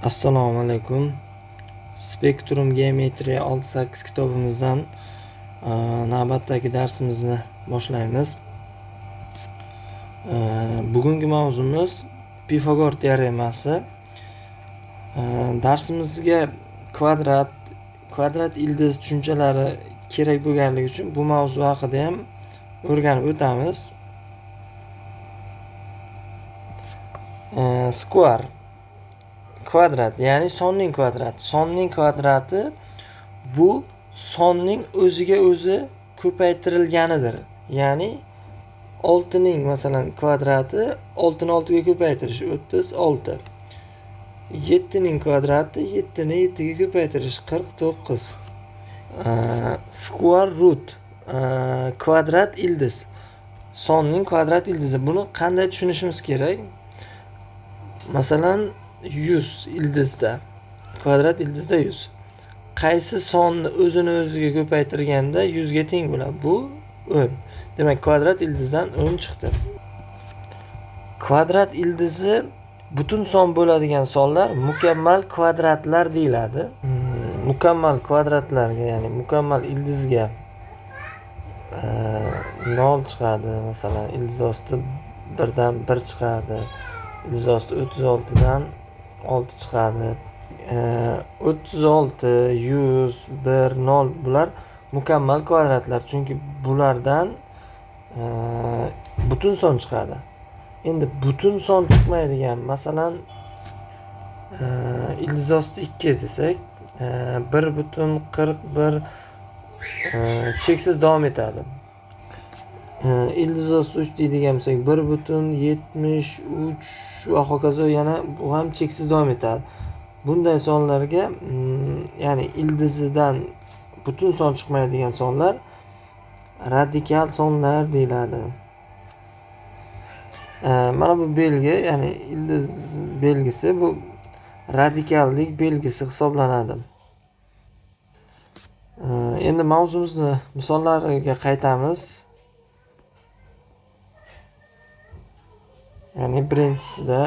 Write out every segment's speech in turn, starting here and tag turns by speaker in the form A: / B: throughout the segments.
A: Assalomu alaykum. Spektrum geometriya 6-8 kitobimizdan navbatdagi darsimizni boshlaymiz. Bugungi mavzumiz Pifagor teoremasi. Darsimizga kvadrat, kvadrat ildiz tushunchalari kerak bo'lganligi uchun bu mavzu haqida ham o'rganib o'tamiz. Square kvadrat, ya'ni sonning kvadrati. Sonning kvadrati bu sonning o'ziga o'zi ko'paytirilganidir. Ya'ni 6 ning masalan kvadrati 6 ni 6 ga ko'paytirish 36. 7 ning kvadrati 7 ni 7 ga ko'paytirish 49. Square root, kvadrat ildiz. Sonning kvadrat ildizi. Buni qanday tushunishimiz kerak? Masalan 100 ildizda, kvadrat ildizda 100. Qaysi sonni o'zini o'ziga ko'paytirganda 100 ga teng bo'ladi? Bu 10. Demak, kvadrat ildizdan 10 chiqdi. Kvadrat ildizi butun son bo'ladigan sonlar mukammal kvadratlar deyiladi. Mukammal kvadratlarga, ya'ni mukammal ildizga 0 chiqadi. Masalan, ildiz osti 1 dan 1 chiqadi. Ildiz osti 36 dan 6 chiqadi. 36, 100, 1, 0 bular mukammal kvadratlar, chunki bulardan butun son chiqadi. Endi butun son chiqmaydigan, masalan, ildiz osti 2 desak, 1.41 cheksiz davom etadi. Ildiz osti 3 deydigan bo'lsak, 1.73 va hokazo, yana bu ham cheksiz davom etadi. Bunday sonlarga, ya'ni ildizidan butun son chiqmaydigan sonlar radikal sonlar deyiladi. Mana bu belgi, ya'ni ildiz belgisi, bu radikallik belgisi hisoblanadi. Endi mavzumizni misollariga qaytamiz. Ya'ni birinchisida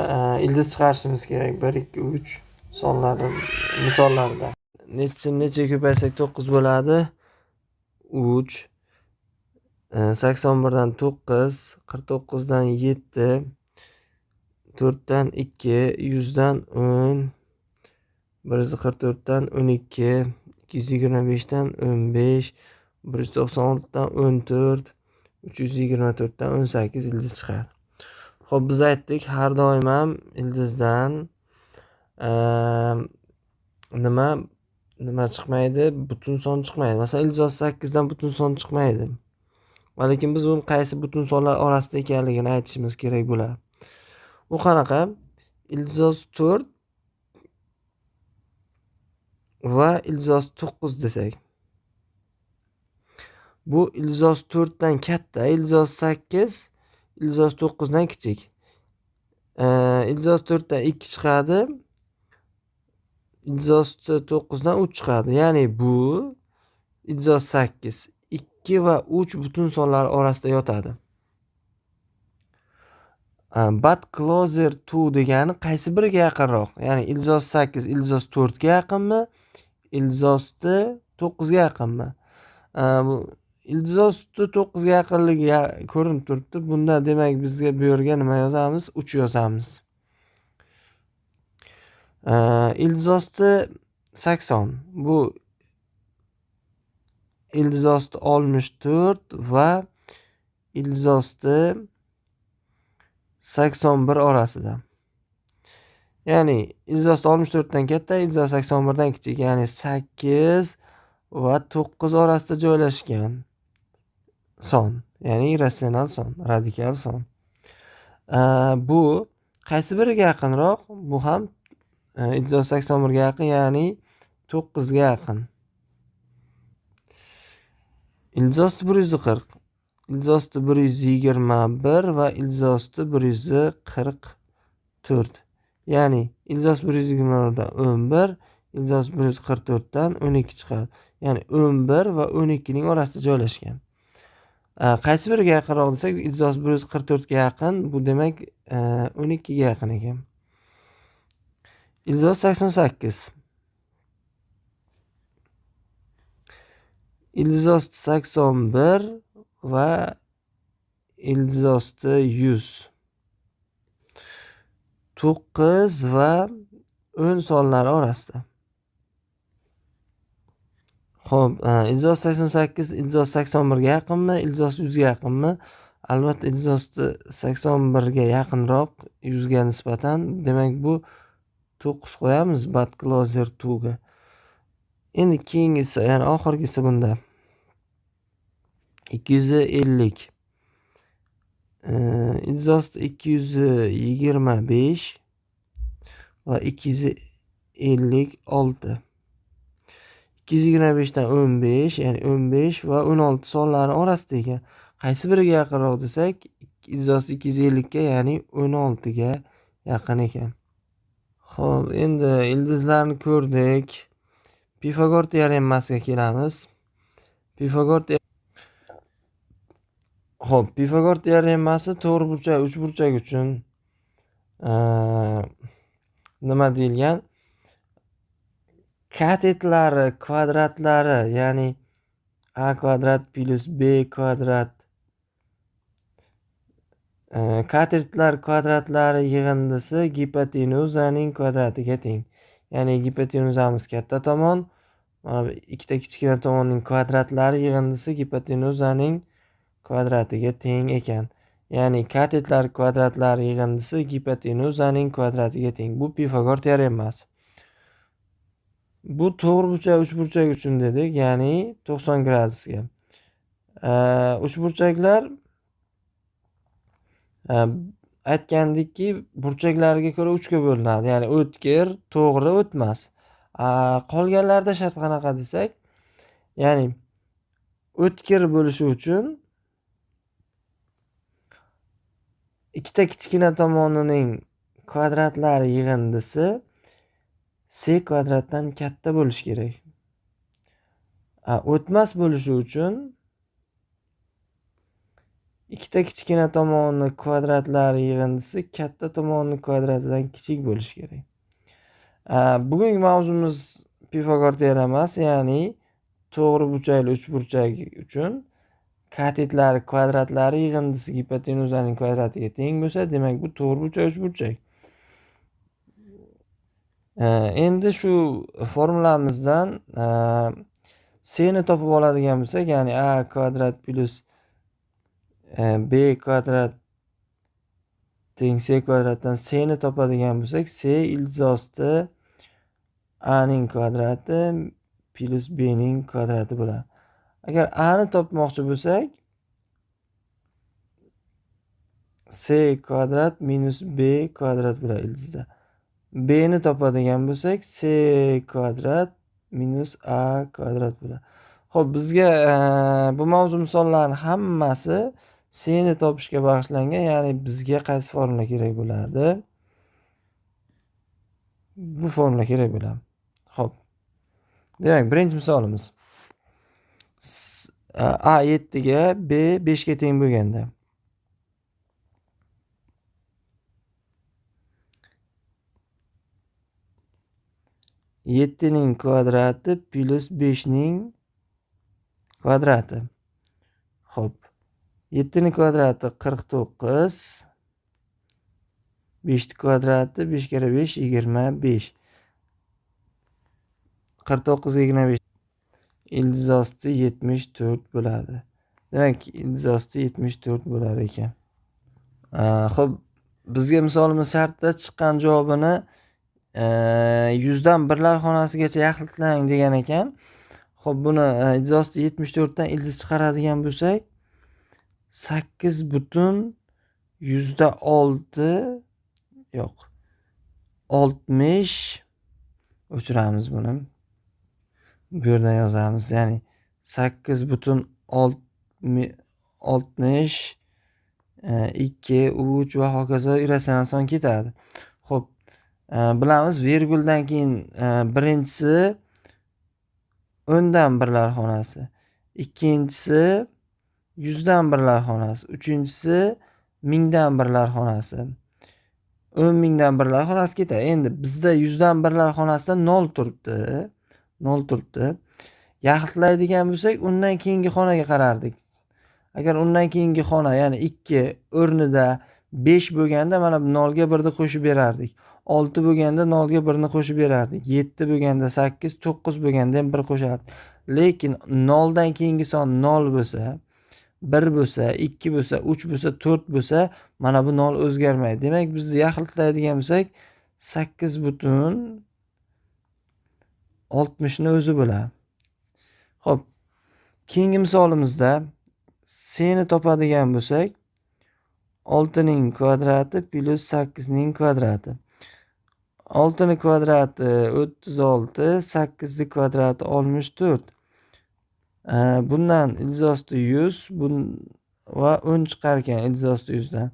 A: ildiz chiqarishimiz kerak. 1, 2, 3 sonlari misollarida. Necha ko'paysak 9 bo'ladi? 3, 81 dan 9, 49 dan 7, 4 dan 2, 100 dan 10, 144 dan 12, 225 dan 15, 196 dan 14, 324 dan 18 ildiz chiqadi. Xo'p, biz aytdik, har doim ham ildizdan nima chiqmaydi? Butun son chiqmaydi. Masalan, ildiz osti 8 dan butun son chiqmaydi. Lekin biz buni qaysi butun sonlar orasida ekanligini aytishimiz kerak bo'ladi. U qanaqa? Ildiz osti 4 va ildiz osti 9 desak. Bu ildiz osti 4 dan katta, ildiz osti 8 ildiz osti 9 dan kichik. Ildiz osti 4 dan 2 chiqadi. Ildiz osti 9 dan 3 chiqadi. Ya'ni bu ildiz osti 8, 2 va 3 butun sonlar orasida yotadi. But closer to degani qaysi biriga yaqinroq? Ya'ni ildiz osti 8 ildiz osti 4 ga yaqinmi? Ildiz osti 9 ga yaqinmi? Bu ildiz osti 9 ga yaqinligi ko'rinib turibdi. Bunda demak bizga bu yerga nima yozamiz? 3 yozamiz. Ildiz osti 80. Bu ildiz osti 64 va ildiz osti 81 orasida. Ya'ni ildiz osti 64 dan katta, ildiz osti 81 dan kichik, ya'ni 8 va 9 orasida joylashgan son, ya'ni irratsional son, radikal son. Bu qaysi biriga yaqinroq? Bu ham ildiz osti 81 ga yaqin, ya'ni 9 ga yaqin. Ildiz osti 140, ildiz osti 121 va ildiz osti 144. Ya'ni ildiz osti 121 dan 11, ildiz osti 144 dan 12 chiqadi. Ya'ni 11 va 12 ning orasida joylashgan. Qaysi biriga yaqinroq desak, ildiz osti 144 ga yaqin, bu demak 12 ga yaqin ekan. Ildiz 88. Ildiz osti 81 va ildiz osti 100. 9 va 10 sonlari orasida. Xo'p, ildiz osti 88 ildiz osti 81 ga yaqinmi, ildiz osti 100 ga yaqinmi? Albatta ildiz osti 81 ga yaqinroq 100 ga nisbatan. Demak, bu 9 qo'yamiz but closer to ga. Endi keyingisi, ya'ni oxirgisi bunda 250. Ildiz osti 225 va 256. 225 dan 15, ya'ni 15 va 16 sonlari orasida ekan. Qaysi biriga yaqinroq desak, ildiz osti 250 ga, ya'ni 16 ga yaqin ekan. Xo'p, endi ildizlarni ko'rdik. Pifagor teoremasiga kelamiz. Xo'p, Pifagor teoremasi to'g'ri burchak, uchburchak uchun nima deyilgan? Katetlari kvadratlari, ya'ni a kvadrat plus b kvadrat, katetlar kvadratlari yig'indisi gipotenuzaning kvadratiga teng. Ya'ni gipotenuzamiz katta tomon, mana bu ikkita kichkina tomonning kvadratlari yig'indisi gipotenuzaning kvadratiga teng ekan. Ya'ni katetlar kvadratlari yig'indisi gipotenuzaning kvadratiga teng. Bu Pifagor teoremasi. Bu to'g'ri burchak uchburchak uchun dedik, ya'ni 90 gradusga. Uchburchaklar aytgandikki, burchaklarga ko'ra 3 ga bo'linadi. Ya'ni o'tkir, to'g'ri, o'tmas. Qolganlarida shart qanaqa desak, ya'ni o'tkir bo'lishi uchun ikkita kichkina tomonining kvadratlari yig'indisi c kvadratdan katta bo'lishi kerak. O'tmas bo'lishi uchun ikkita kichkina tomoni kvadratlari yig'indisi katta tomoni kvadratidan kichik bo'lishi kerak. Bugungi mavzumiz Pifagor teoremasi, ya'ni to'g'ri burchakli uchburchak uchun katetlar kvadratlari yig'indisi gipotenuzaning kvadratiga teng bo'lsa, demak bu to'g'ri burchak uchburchak. Endi shu formulamizdan c ni topib oladigan bo'lsak, ya'ni a kvadrat plus b kvadrat teng c kvadratdan c ni topadigan bo'lsak, c ildiz osti a ning kvadrati plus b ning kvadrati bo'ladi. Agar a ni topmoqchi bo'lsak, c kvadrat minus b kvadrat bo'ladi ildizda. B ni topadigan bo'lsak, c kvadrat minus a kvadrat bo'ladi. Xo'p, bizga bu mavzu misollarining hammasi c ni topishga bag'ishlangan, ya'ni bizga qaysi formula kerak bo'ladi? Bu formula kerak bo'ladi. Xo'p. Demak, birinchi misolimiz a 7 ga, b 5 ga teng bo'lganda. Yettining kvadrati plus 5ning kvadrati. Xo'p. 7ning kvadrati 49. 5ning kvadrati 5 kere 5 25. 49 25 ildiz osti 74 bo'ladi. Demak, ildiz osti 74 bo'lar ekan. Xo'p, bizga misolimiz shartda chiqqan javobini 100dan birlar xonasigacha yaxlitlang degan ekan. Xo'p, buni ildiz osti 74 dan ildiz chiqaradigan bo'lsak, 8.6 yo'q, 60 o'chiramiz buni. Bu yerdan yozamiz, ya'ni 8.60 2 3 va hokazo irratsional son ketadi. Xo'p, bilamiz verguldan keyin birinchisi 10dan birlar xonasi, ikkinchisi 100dan birlar xonasi, uchinchisi 1000dan birlar xonasi. 10 mingdan birlar xonasi ketadi. Endi bizda yuzdan birlar xonasida 0 turibdi. 0 turibdi. Yaxlitlaydigan bo'lsak, undan keyingi xonaga qarardik. Agar undan keyingi xona, ya'ni 2 o'rnida 5 bo'lganda mana bu 0 ga 1 ni qo'shib berardik. 6 bo'lganda 0 ga 1 ni qo'shib berardik. 7 bo'lganda 8, 9 bo'lganda ham 1 qo'shardik. Lekin 0 dan keyingi son 0 bo'lsa, 1 bo'lsa, 2 bo'lsa, 3 bo'lsa, 4 bo'lsa, mana bu 0 o'zgarmaydi. Demak, biz yaxlitlaydigan bo'lsak, 8,60 ni o'zi bo'ladi. Xo'p, keyingi misolimizda c ni topadigan bo'lsak, 6 ning kvadrati plyus 8 ning kvadrati. 6 ning kvadrati 36, 8 ning kvadrati 64. Bundan ildiz osti 100 va 10 chiqar ekan ildiz osti 100 dan.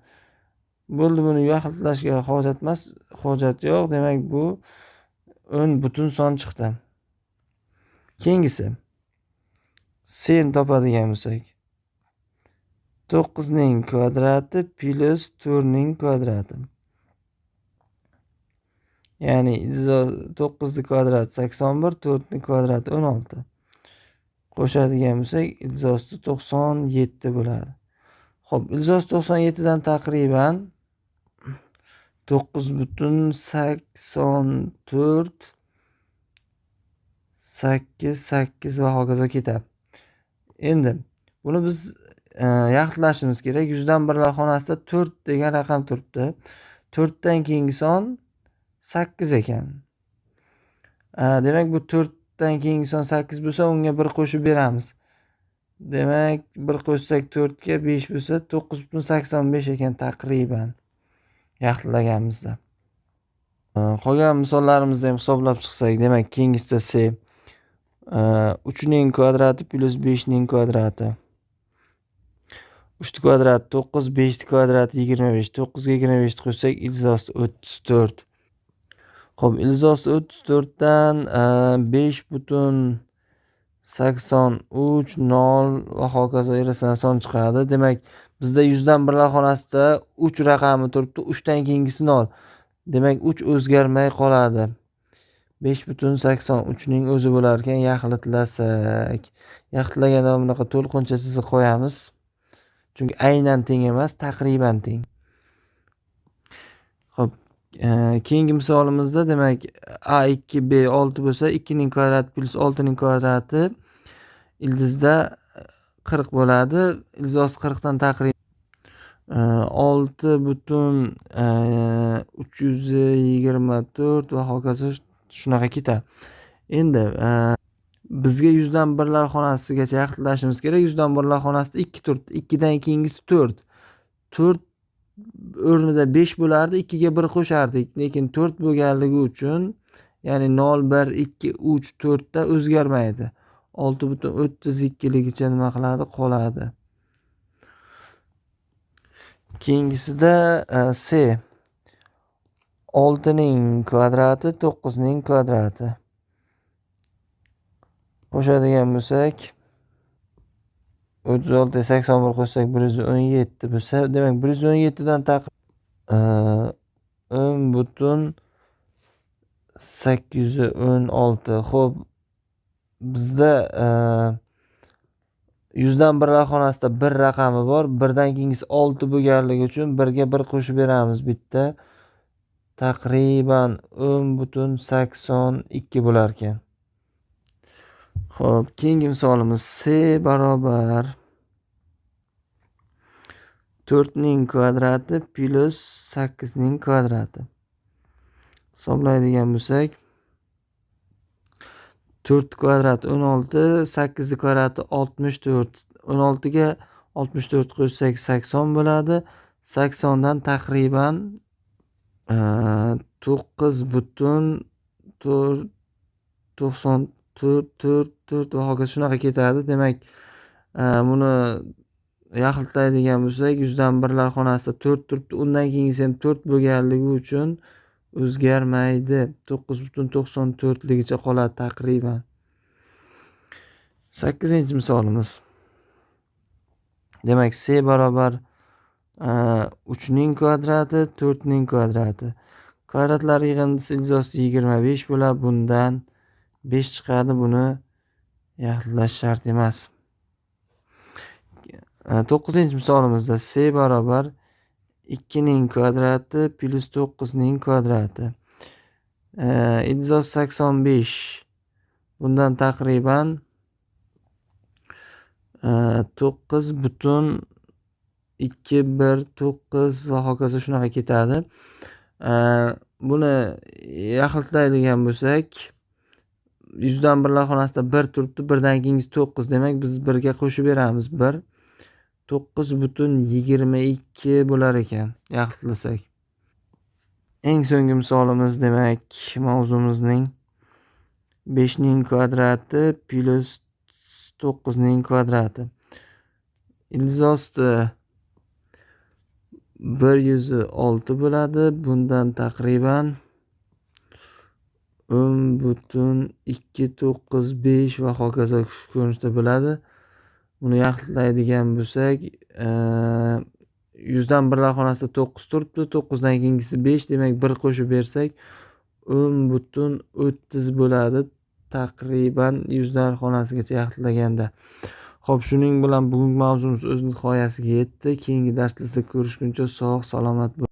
A: Bo'ldi, buni yaxlitlashga hojat emas, hojat yo'q. Demak, bu 10 butun son chiqdi. Keyingisi c ni topadigan bo'lsak, 9 ning kvadrati plyus 4 ning kvadrati. Ya'ni 9 ning kvadrati 81, 4 ning kvadrati 16. Qo'shadigan bo'lsak, ildiz osti 97 bo'ladi. Xo'p, ildiz osti 97 dan taqriban 9,84 8 8 va hokazo ketadi. Endi buni biz yaxlitlashimiz kerak. Yuzdan birlar xonasida 4 degan raqam turibdi. 4 dan keyingi son 8 ekan. Demak, bu 4 dan keyingi son 8 bo'lsa, unga 1 qo'shib beramiz. Demak, 1 qo'shsak 4 ga 5 bo'lsa, 9,85 ekan taqriban yaxlitlaganimizda. Qolgan misollarimizni ham hisoblab chiqsak, demak, keyingisida c 3 ning kvadrati plyus 5 ning kvadrati. 3 kvadrati 9, 5 kvadrati 25. 9 ga 25 ni qo'shsak, ildiz osti 34. Xo'p, ildiz osti 34 dan 5,83 0 va hokazo irratsional son chiqadi. Demak, bizda yuzdan birlar xonasida 3 raqami turibdi, 3 dan keyingisi 0. Demak, 3 o'zgarmay qoladi. 5,83 ning o'zi bo'lar ekan yaxlitlasak. Yaxlitlaganda bunaqa to'lqincha chiziq qo'yamiz. Chunki aynan teng emas, taqriban teng. Xo'p, keyingi misolimizda demak a2 b6 bo'lsa, 2 ning kvadrati plyus 6 ning kvadrati ildizda 40 bo'ladi. Ildiz osti 40 dan taqriban 6,324 va hokazo shunaqa ketadi. Endi bizga yuzdan birlar xonasigacha yaxlitlashimiz kerak. Yuzdan birlar xonasida 2 turibdi. 2 dan keyingisi 4. 4 o'rnida 5 bo'lardi, 2 ga 1 qo'shardik. Lekin 4 bo'lganligi uchun, ya'ni 0, 1, 2, 3, 4 da o'zgarmaydi. 6,32 ligicha nima qiladi? Qoladi. Keyingisida c 6 ning kvadrati 9 ning kvadrati. Qo'shadigan bo'lsak, 36 81 qo'shsak 117 bo'lsa, demak 117 dan 10,816. Xo'p, bizda yuzdan birlar xonasida 1 raqami bor. 1 dan keyingisi 6 bo'lganligi uchun 1 ga 1 qo'shib beramiz bitta. Taqriban 10,82 bo'lar ekan. Xo'p, keyingi misolimiz c barobar 4 ning kvadrati plyus 8 ning kvadrati. Hisoblaydigan bo'lsak, 4 kvadrati 16, 8 kvadrati 64. 16 ga 64 qo'shsak 80 bo'ladi. 80 dan taqriban 9,4 94 4 4 va hokazo shunaqa ketadi. Demak, buni yaxlitlaydigan bo'lsak, yuzdan birlar xonasida 4 turibdi. Undan keyingisi ham 4 bo'lganligi uchun o'zgarmaydi. 9,94 ligicha qoladi taqriban. 8-misolimiz. Demak, c barobar 3ning kvadrati, 4ning kvadrati. Kvadratlar yig'indisi ildiz osti 25 bo'ladi. Bundan 5 chiqadi. Buni yaxlitlash shart emas. 9-misolimizda c barobar 2ning kvadrati plyus 9ning kvadrati. Ildiz osti 85. Bundan taqriban 9.219 va hokazo shunaqa ketadi. Buni yaxlitlaydigan bo'lsak, yuzdan birlar xonasida 1 turibdi, birdan keyingisi 9. Demak, biz 1ga qo'shib beramiz. 1 9.22 bo'lar ekan yaxlitlasak. Eng so'nggi misolimiz, demak, mavzumizning 5ning kvadrati plyus 9ning kvadrati. Ildiz osti 106 bo'ladi. Bundan taqriban 10.295 va hokazo shu ko'rinishda bo'ladi. Buni yaxlitlaydigan bo'lsak, yuzdan birlar xonasida 9 turibdi, 9dan keyingisi 5, demak 1 qo'shib bersak 10.30 bo'ladi taqriban yuzlar xonasigacha yaxlitlaganda. Xo'p, shuning bilan bugungi mavzumiz o'z nihoyasiga yetdi. Keyingi darslarda ko'rishguncha sog', salomat bo'ling.